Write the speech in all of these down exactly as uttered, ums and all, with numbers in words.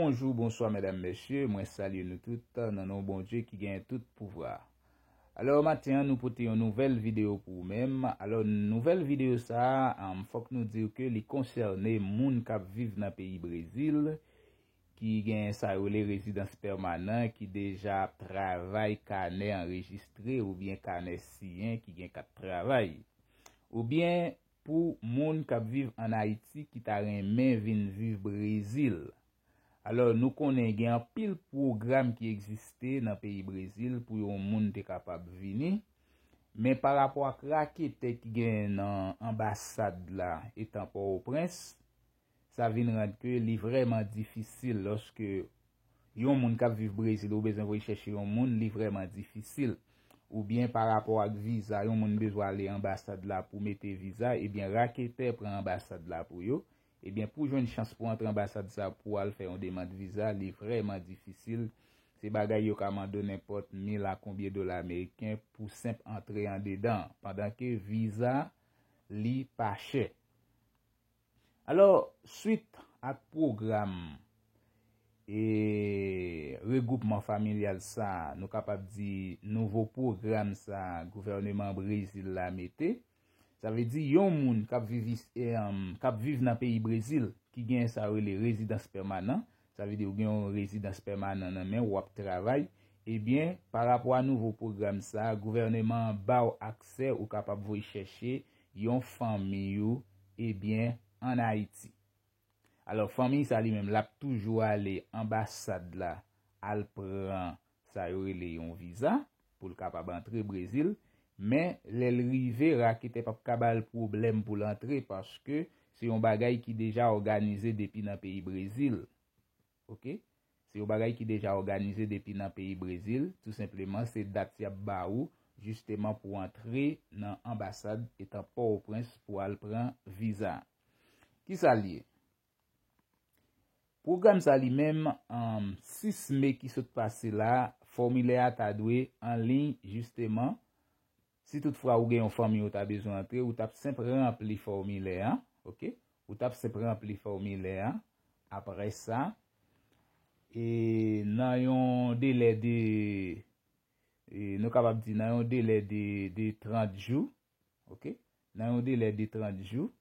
Bonjou, bonswa, medam, mesye, mwen salye nou tout nan non Bondye ki gen tout pouvwa. Alò, maten an, nou pote yon nouvèl videyo pou ou menm. Alò, nouvèl videyo sa a, um, fòk nou di w ke li konsène moun k ap viv nan peyi Brezil, ki gen sa yo rele rezidans pèmanan, ki deja ap travay, kanè anrejistre oubyen kanè siyen, ki gen kat travay. Oubyen pou moun k ap viv ann Ayiti ki ta renmen vin viv Brezil. Alò, nou konnen gen anpil pwogram ki egziste nan peyi Brezil pou yon moun te kapab vini. Men pa rapò ak raketè ki gen nan anbasad la etan Pòtoprens, sa vin rann ke li vrèman difisil lòske yon moun k ap viv Brezil ou bezwen voye chèche yon moun, li vrèman difisil. Oubyen pa rapò ak viza, yon moun bezwen ale anbasad la pou mete viza, ebyen raketè pran anbasad la pou yo. Ebyen pou jwenn chans pou antre anbasad sa pou al fè yon demann viza, li vrèman difisil. Se bagay yo ka mande w nenpòt mil a konbyen dola ameriken pou senp antre andedan, pandan ke viza li pa chè. Alò, swit ak pwogram e regwoupman familyal sa, nou kapab di nouvo pwogram sa gouvèneman Brezil la mete, sa vle di yon moun k ap viv, is- e, um, k ap viv nan peyi Brezil, ki gen sa yo rele rezidans pèmanan, sa vle di ou gen yon rezidans pèmanan nan men w, w ap travay, ebyen, pa rapò a nouvo pwogram sa, gouvèneman an ba w aksè ou kapab voye chèche yon fanmi ou, ebyen, ann Ayiti. Alò, fanmi sa li menm, l ap toujou ale anbasad la, al pran sa yo rele yon viza, pou l kapab antre Brezil, men lè l rive, raketè p ap ka ba l pwoblèm pou l antre, paske se yon bagay ki deja òganize depi nan peyi Brezil. Oke? Se yon bagay ki deja òganize depi nan peyi Brezil. Tou senpleman, se dat y ap ba ou, jisteman, pou antre nan anbasad etan Pòtoprens pou al pran viza. Kisa l ye? Pwogram sa li menm, um, sis me ki sot pase la, fòmilè a ta dwe an liy, jisteman. Si toutfwa ou gen yon fanmi ou ta bezwen antre, ou t ap senp ranpli fòmilè a, oke? Ou t ap senp ranpli fòmilè a. Apre sa, e nan yon delè de, e nou kapab di nan yon delè de, de trant jou, oke? Nan yon delè de trant jou,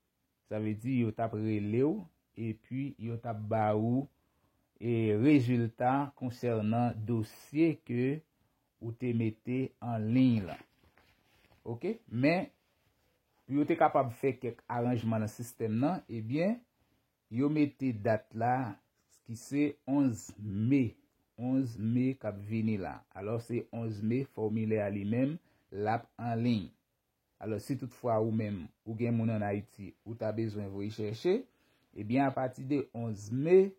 sa vle di yo t ap rele w, epi yo t ap ba ou, e, rezilta konsènan dosye ke ou te mete an liy lan. Oke? Men, pou yo te kapab fè kèk aranjman nan sistèm nan, ebyen, yo mete dat la, ki se onz me. Onz me k ap vini la. Alò, se onz me, fòmilè a li menm, l ap an liy. Alò, si toutfwa ou menm, ou gen moun ann Ayiti, ou ta bezwen voye chèche, ebyen, apati de onz me,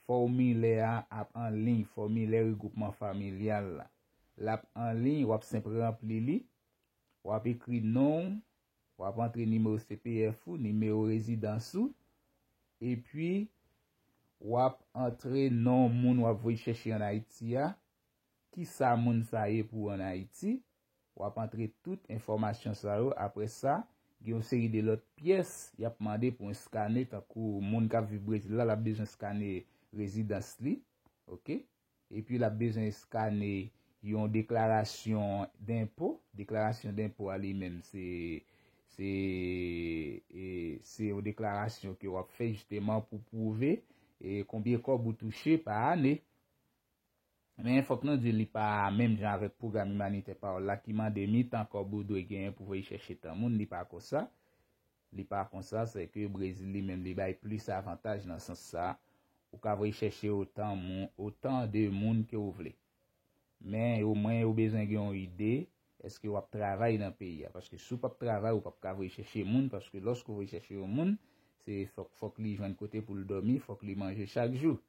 fòmilè a ap an liy, fòmilè regwoupman familyal la. L ap an liy, w ap senp ranpli li, w ap ekri non w, w ap antre nimewo C P F ou, nimewo rezidans ou, epi w ap antre non moun w ap voye chèche ann Ayiti a, kisa moun sa ye pou ou ann Ayiti, w ap antre tout enfòmasyon sa yo. Apre sa, gen yon seri de lòt pyès y ap mande pou eskane, tankou moun k ap viv Brezil la, l ap bezwen eskane rezidans li, oke? Epi l ap bezwen eskane yon deklarasyon denpo. Deklarasyon denpo a li menm, se, se, e, se yon deklarasyon ke w ap fè jisteman pou pwouve, e, konbyen kòb ou touche pa ane. Men fòk nou di li pa menm jan avèk pwogram imanitè Pawòl la ki mande mitan kòb ou dwe genyen pou voye chèche tan moun, li pa konsa. Li pa konsa, se ke Brezil li menm li bay plis avantaj nan sans sa. Ou ka voye chèche otan moun, otan de moun ke ou vle. Men omwen ou bezwen gen yon ide, èske w ap travay nan peyi a? Paske si w p ap travay, ou p ap ka voye chèche moun, paske lòske w voye chèche yon moun, se fòk, fòk li jwenn kote pou l dòmi, fòk li manje chak jou.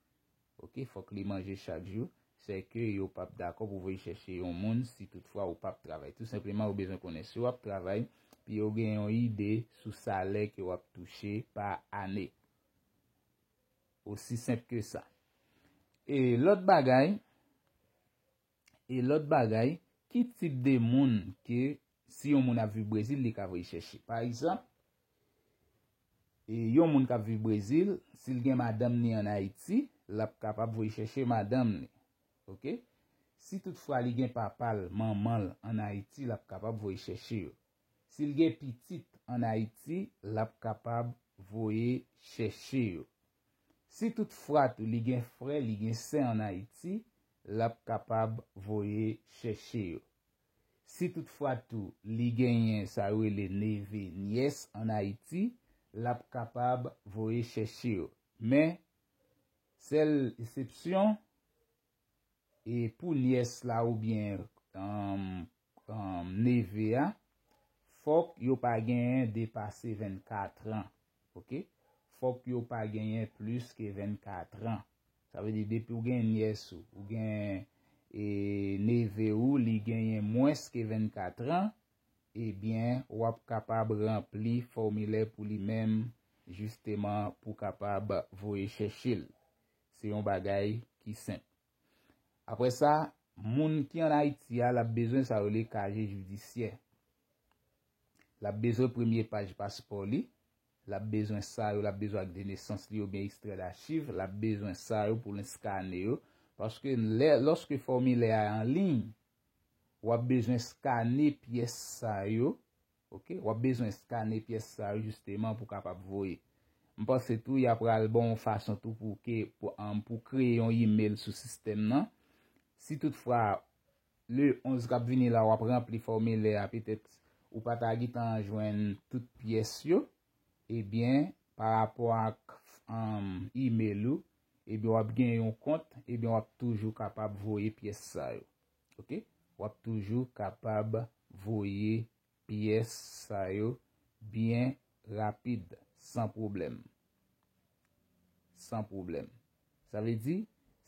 Oke, fòk li manje chak jou. Se ke yo p ap dakò pou voye chèche yon moun si toutfwa ou p ap travay. Tou senpleman, ou bezwen konnen si w ap travay, pou yo gen yon ide sou salè ke w ap touche pa ane. Osi senp ke sa. E lòt bagay, e lòt bagay, ki tip de moun ke si yon moun ap viv Brezil, li ka voye chèche? Pa egzanp, e yon moun k ap viv Brezil, si l gen madanm ni ann Ayiti, l ap kapab voye chèche madanm li. Oke? Si toutfwa li gen papa l, manman l ann Ayiti, l ap kapab voye chèche yo. Si l gen pitit ann Ayiti, l ap kapab voye chèche yo. Si toutfwa tou li gen frè, li gen sè ann Ayiti, l ap kapab voye chèche yo. Si toutfwa tou li genyen sa yo rele neve, nyès ann Ayiti, l ap kapab voye chèche yo. Men, sèl eksepsyon, e pou nyès la oubyen um, um, neve a, fòk yo pa genyen depase vennkat an. Oke? Fòk yo pa genyen plis ke vennkat an. Sa vle di, depi w gen nyès ou, ou gen e, neve ou, li genyen mwens ke vennkat an, ebyen, w ap kapab ranpli fòmilè pou li menm, jisteman, pou kapab voye chèche l. Se yon bagay ki senp. Apre sa, moun ki ann Ayiti a, l ap bezwen sa yo rele kaje jidisyè. L ap bezwen premye paj paspò li, l ap bezwen sa yo, l ap bezwen ak de nesans li oubyen ekstrè dachiv, l ap bezwen sa yo pou l eskane yo. Paske lè, lòske fòmilè a an liy, w ap bezwen eskane pyès sa yo, oke? W ap bezwen eskane pyès sa yo jisteman pou kapab voye. M panse tou, y ap pral bon yon fason tou pou ke, pou, um, pou kreye yon imèl sou sistèm nan. Si toutfwa, le onz k ap vini la, w ap ranpli fòmilè a, petèt ou pa ta gentan jwenn tout pyès yo, ebyen, pa rapò ak um, imèl ou, ebyen, w ap gen yon kont, ebyen, w ap toujou kapab voye pyès sa yo. Oke? W ap toujou kapab voye pyès sa yo byen rapid, san pwoblèm. San pwoblèm. Sa vle di,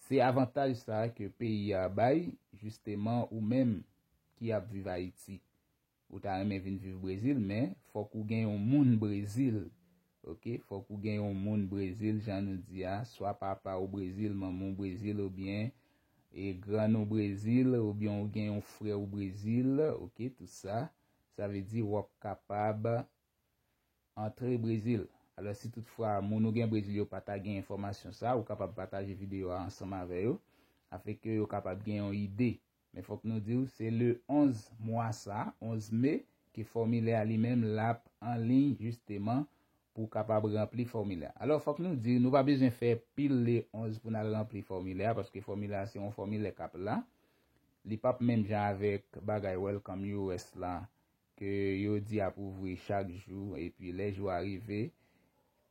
se avantaj sa ke peyi a bay, jisteman, ou menm ki ap viv Ayiti. Ou ta renmen vin viv Brezil, men fòk ou gen yon moun Brezil. Oke? Fòk ou gen yon moun Brezil, jan nou di a, swa papa ou Brezil, manman ou Brezil, oubyen e grann ou Brezil, oubyen ou gen yon frè ou Brezil, oke, tout sa. Sa vle di w ap kapab antre Brezil. Alò, si toutfwa moun ou gen Brezil yo pa ta gen enfòmasyon sa, ou kapab pataje videyo a ansanm avè yo, afenke yo kapab gen yon ide. Men fòk nou di w, se le onz mwa sa, onz me, ke fòmilè a li menm l ap an liy, jisteman, pou w kapab ranpli fòmilè a. Alò, fòk nou di, nou pa bezwen fè pil le onz pou n al ranpli fòmilè a, paske fòmilè a se yon fòmilè k ap la. Li p ap menm jan avèk bagay Welcome U S la, ke yo di ap ouvri chak jou, epi lè jou a rive,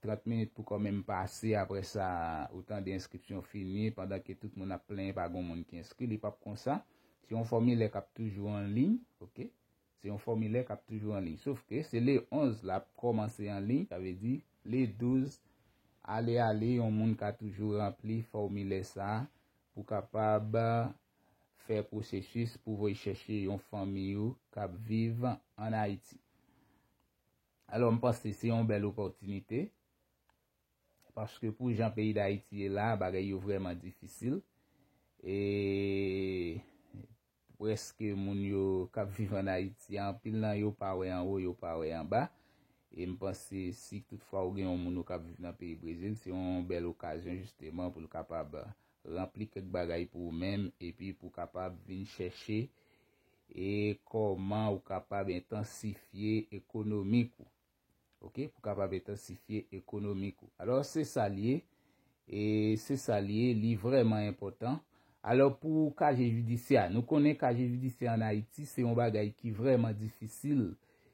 trant minit pou kòmanse pase, apre sa, ou tande enskripsyon fini, pandan ke tout moun ap plenyen pa gen moun ki enskri, li p ap konsa. Se yon fòmilè k ap toujou an liy, oke? Se yon fòmilè k ap toujou an liy. Sof ke se le onz l ap kòmanse an liy, sa vle di le douz, ale ale, yon moun ka toujou ranpli fòmilè sa a pou kapab fè pwosesis pou voye chèche yon fanmi ou k ap viv ann Ayiti. Alò, m panse se yon bèl opòtinite, paske pou jan peyi Dayiti ye la, bagay yo vrèman difisil. E prèske moun yo k ap viv ann Ayiti, anpil nan yo pa wè anwo, yo pa wè anba. E m panse si toutfwa ou gen yon moun ou k ap viv nan peyi Brezil, se yon bèl okazyon jisteman pou l kapab ranpli kèk bagay pou ou menm, epi pou kapab vin chèche e kòman ou kapab entansifye ekonomik ou. Oke, pou kapab entansifye ekonomik ou. Alò, se sa l ye, e se sa l ye, li vrèman enpòtan. Alò, pou kaje jidisyè a, nou konnen kaje jidisyè ann Ayiti, se yon bagay ki vrèman difisil,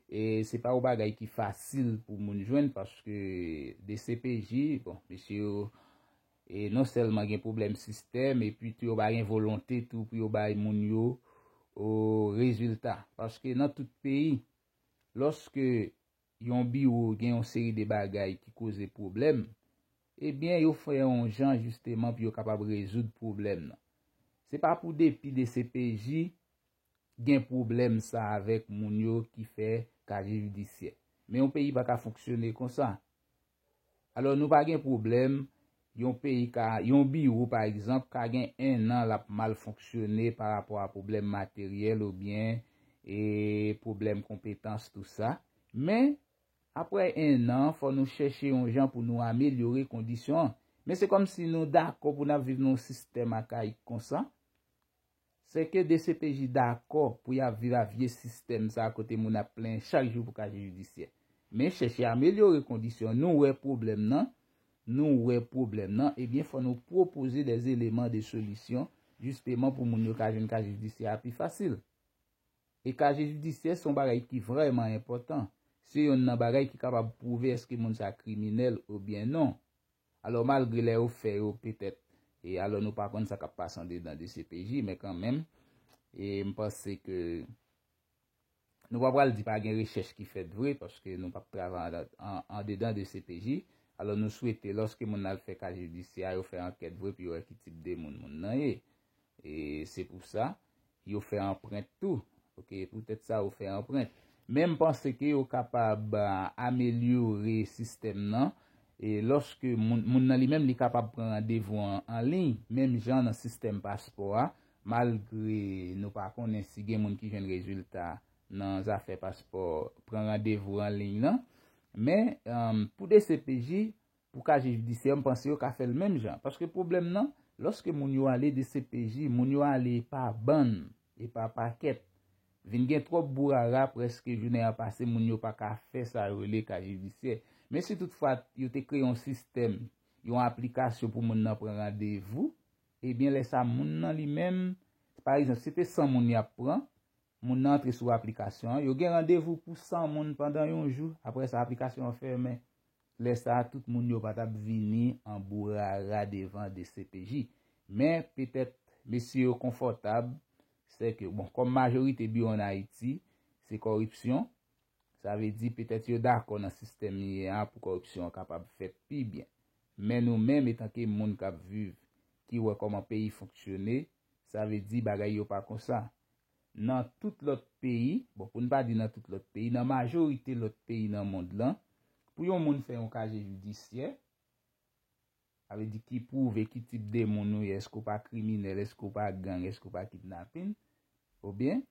e se pa yon bagay ki fasil pou moun jwenn, paske D C P J, bon, mesye yo, e non sèlman gen pwoblèm sistèm, epi tou yo pa gen volonte tou pou yo bay moun yo o rezilta. Paske nan tout peyi, lòske yon biwo gen yon seri de bagay ki koze pwoblèm, ebyen, yo fè yon jan jisteman pou yo kapab rezoud pwoblèm nan. Se pa pou depi D C P J gen pwoblèm sa avèk moun yo ki fè kaje jidisyè. Men yon peyi pa ka fonksyone konsa. Alò, nou pa gen pwoblèm, yon peyi ka, yon biwo, pa egzanp, ka gen en an l ap mal fonksyone pa rapò a pwoblèm materyèl oubyen e pwoblèm konpetans, tou sa. Men, apre en an, fò nou chèche yon jan pou nou amelyore kondisyon an. Men se kòmsi nou dakò pou n ap viv nan yon sistèm akayik konsa. Se ke D C P J dakò pou y ap viv a vye sistèm sa a kote moun ap plenyen chak jou pou kajye jidisyè. Men chèche amelyore kondisyon. Nou wè pwoblèm nan, nou wè pwoblèm nan, ebyen fò nou pwopoze des éléments de solution, jisteman pou moun yo ka jwenn kajye jidisyè a pi fasil. E kajye jidisyè se yon bagay ki vrèman enpòtan. Se yonn nan bagay ki kapab pwouve èske moun sa kriminèl oubyen non. Alò malgre lè yo fè yo petèt, e alò nou pa konn sa k ap pase andedan D C P J, men kanmenm, e m panse ke nou pa pral di pa gen rechèch ki fèt vre, paske nou p ap travay andan- an- andedan D C P J. Alò nou swete lòske moun nan al fè kajye jidisyè a, yo fè ankèt vre pou yo wè ki tip de moun moun nan ye. E se pou sa, yo fè anprent tou. Ok, poutèt sa yo fè anprent. Men m panse ke yo kapab ah, amelyore sistèm nan. E lòske moun, moun nan li menm li kapab pran randevou an, an liy, menm jan nan sistèm paspò a, malgre nou pa konnen si gen moun ki jwenn rezilta nan zafè paspò, pran randevou an liy nan. Men um, pou D C P J, pou kajye jidisyè, m panse yo ka fè l menm jan. Paske pwoblèm nan, lòske moun yo ale D C P J, moun yo ale pa bann e pa pakèt. Vin gen twòp bourara, prèske jounen an pase, moun yo pa ka fè sa yo rele kajye jidisyè. Men si toutfwa yo te kreye yon sistèm, yon aplikasyon pou moun nan pran randevou, ebyen lè sa moun nan li menm, pa egzanp, si se te san moun y ap pran, moun nan antre sou aplikasyon an, yo gen randevou pou san moun pandan yon jou, apre sa aplikasyon an fèmen. Lè sa a, tout moun yo pa t ap vini an bourara devan D C P J. Men petèt mesye yo konfòtab, se ke, bon, kòm majorite biwo ann Ayiti, se kòripsyon, sa vle di petèt yo dakò nan sistèm li ye a pou kòripsyon an kapab fèt pi byen. Men nou menm, etanke moun k ap viv, ki wè kòman peyi fonksyone, sa vle di bagay yo pa konsa. Nan tout lòt peyi, bon, pou n pa di nan tout lòt peyi, nan majorite lòt peyi nan mond lan, pou yon moun fè yon kajye jidisyè, sa vle di ki pwouve ki tip de moun ou ye, èske w pa kriminèl, èske w pa gang, èske w pa kidnapin, oubyen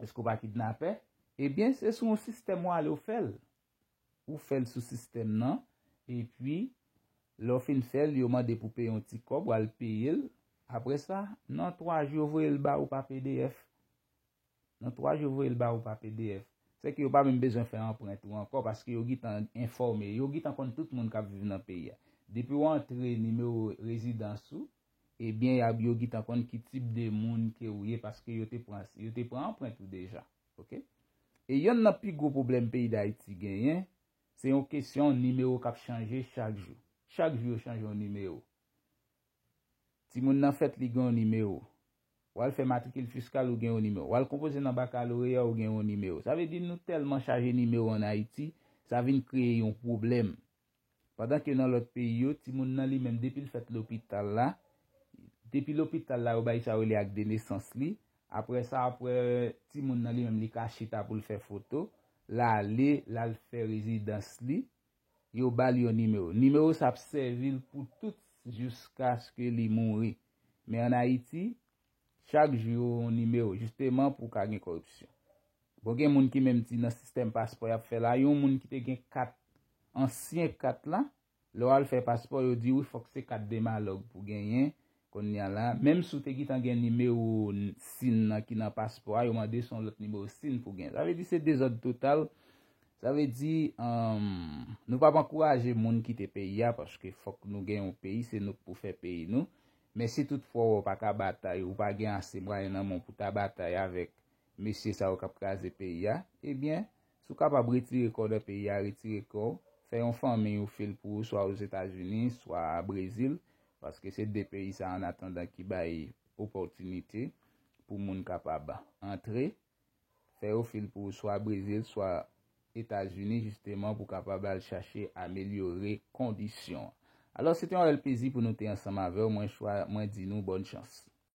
èske w pa kidnapè, ebyen se sou yon sistèm w ale w fè l. Ou fè l sou sistèm nan, epi lè w fin fè l, yo mande pou peye yon ti kòb, w al peye l. Apre sa, nan twa jou, yo voye l ba ou pa P D F. Nan twa jou, yo voye l ba ou pa P D F. Se ke yo pa menm bezwen fè anprent ou ankò, paske yo gentan enfòme, yo gentan konn tout moun k ap viv nan peyi a. Depi w antre nimewo rezidans ou, ebyen, y ap, yo gentan konn ki tip de moun ke ou ye, paske yo te pran, yo te pran anprent ou deja. Ok? E yonn nan pi gwo pwoblèm peyi Dayiti genyen, se yon kesyon nimewo k ap chanje chak jou. Chak jou yo chanje yon nimewo. Timoun nan fèt, li gen yon nimewo. W al fè matrikil fiskal, ou gen yon nimewo. W al konpoze nan bakaloreya, ou gen yon nimewo. Sa vle di nou tèlman chaje nimewo ann Ayiti, sa vin kreye yon pwoblèm. Pandan ke nan lòt peyi yo, timoun nan li menm depi l fèt lopital la, depi lopital la yo bay sa yo rele ak de nesans li, apre sa, apre timoun nan li menm li ka chita pou l fè foto, l ale, l al fè rezidans li, yo ba l yon nimewo. Nimewo sa ap sèvi l pou tout jiskaske li mouri. Men ann Ayiti, chak jou yo yon nimewo, jisteman pou ka gen kòripsyon. Bon, gen moun ki menm di nan sistèm paspò y ap fè la, yon moun ki te gen kat, ansyen kat la, lè w al fè paspò, yo di wi, fòk se kat demalòg pou genyen, kounye a la, menm si w te gentan gen nimewo sin nan ki nan paspò a, yo mande se yon lòt nimewo sin pou gen. Sa vle di se dezòd total. Sa vle di, um, nou p ap ankouraje moun kite peyi a, paske fòk nou gen yon peyi, se nou k pou fè peyi nou. Men si toutfwa w pa ka batay, ou pa gen ase mwayen nan men w pou ta batay avèk mesye sa yo k ap kraze peyi a, ebyen, si w kapab retire kò w nan peyi a, retire kò w, fè yon fanmi ou fil pou ou, swa Ozetazini, swa Brezil, paske se de peyi sa annatandan ki bay opòtinite pou moun kapab antre, fè yo fil pou ou swa Brezil, swa Etazini, jisteman pou kapab al chache amelyore kondisyon an. Alò, se te yon rèl plezi pou nou te ansanm avè w. Mwen chwa, mwen di nou bòn chans.